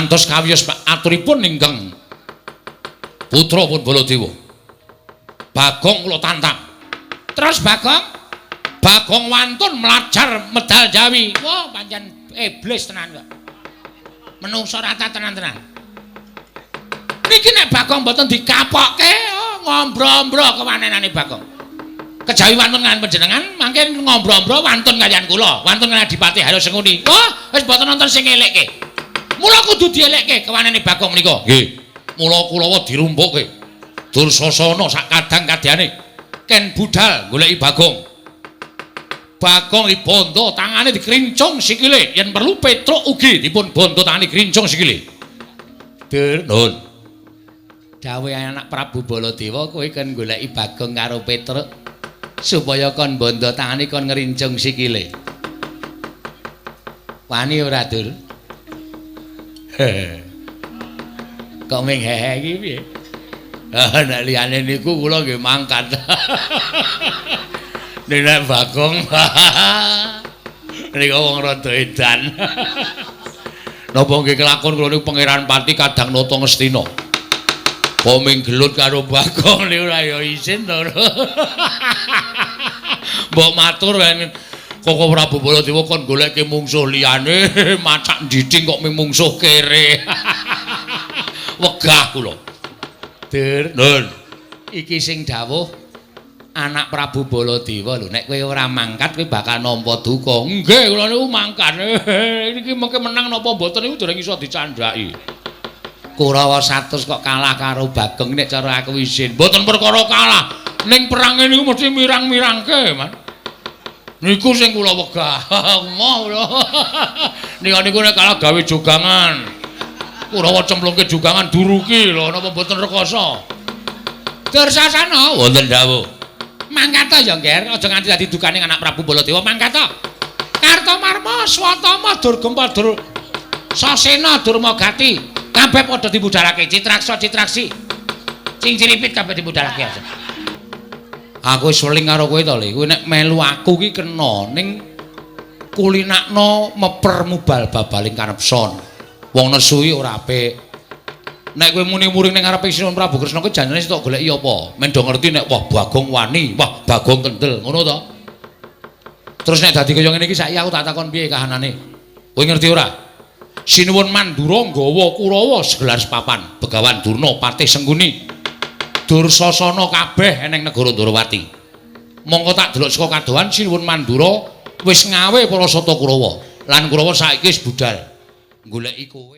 Ngantos kawiyos aturipun ingkang putra pun Baladewa. Bagong kula tantang. Terus Bagong, Bagong wantun mlajar medal Jawi. Wah, pancen iblis tenan kok. Menungso rata tenan-tenan. Niki nek Bagong mboten dikapokke, oh, ngombro-ombro kewanenane Bagong. Kejawi wantun kaliyan panjenengan, mangke ngombro-ombro wantun kaliyan kula, wantun kaliyan Adipati Haryo Sengkuni. Wah, wis mboten nonton sing elekke. Mula kudu dielekke kewanene Bagong menika. Nggih. Mula kulawa dirumpukke. Dursasana sak kadang kadyane ken budal goleki Bagong. Bagong dibondo tangane dikrincung sikile, yen perlu Petruk ugi dipun bondo tangane krincung sikile. Dur, nuwun. Dawuh anak Prabu Baladewa kowe kon goleki Bagong karo Petruk supaya kon bondo tangane kon ngrincung sikile. Wani ora, Dur? Kok ming hehe iki piye? Ah, nek liyane niku kula nggih mangkat. Nek Bagong niku wong rada edan. Napa nggih kelakon kula niku Pangeran Pati kadang nata Ngastina. Apa ming gelut karo Bagong niku ora ya isin to. Mbok matur Koko Prabu Baladewa kon goleke mungsuh liyane macak ndiding kok ming mungsuh kere. Wegah kula. Dur, nun. Iki sing dawuh anak Prabu Baladewa lho, nek kowe ora mangkat kowe bakal nampa duka. Nggih, kula niku mangkat. Niki mengke menang napa mboten niku dereng iso dicandhaki. Kurawa 100 kok kalah karo Bagong nek cara aku isin. Mboten perkara kalah. Ning perange niku mesti mirang-mirangke, Man. Niku sing kula wegah. Moh kula. Nika niku nek kalah gawe jogangan. Kurawa cemplungke jogangan duruki lho, napa mboten rekoso. Dursasana wonten dawuh. Mangkat ya, Ngger, aja nganti dadi dukane anak Prabu Baladewa, mangkat. Kartomarma, Swatama, Durgempa, Dur Sasena, Durmagati, kabeh padha dibudalake Citraksa, Citraksi. Cingciripit kabeh dibudalake aja. Aku wis weling karo kowe to, Le. Kowe nek melu aku ki kena ning kulinakno meper mubal babaling kanepson. Wong nesu iki ora apik. Nek kowe muni muring ning ngarepe Sinuwun Prabu Kresna kuwi janjane sitok goleki apa? Men do ngerti nek wah Bagong wani, wah Bagong kendel, ngono to. Terus nek dadi kaya ngene iki saiki aku tak takon piye kahanane? Kowe ngerti ora? Sinuwun Mandura nggawa Kurawa segelar sepapan, Begawan Durna, Patih Sengkuni. Dursasana kabeh eneng negara Ndorowati. Mongko tak delok saka kadohan Sinuwun Mandura wis ngawe para sata Kurawa. Lan Kurawa saiki wis budal goleki kowe.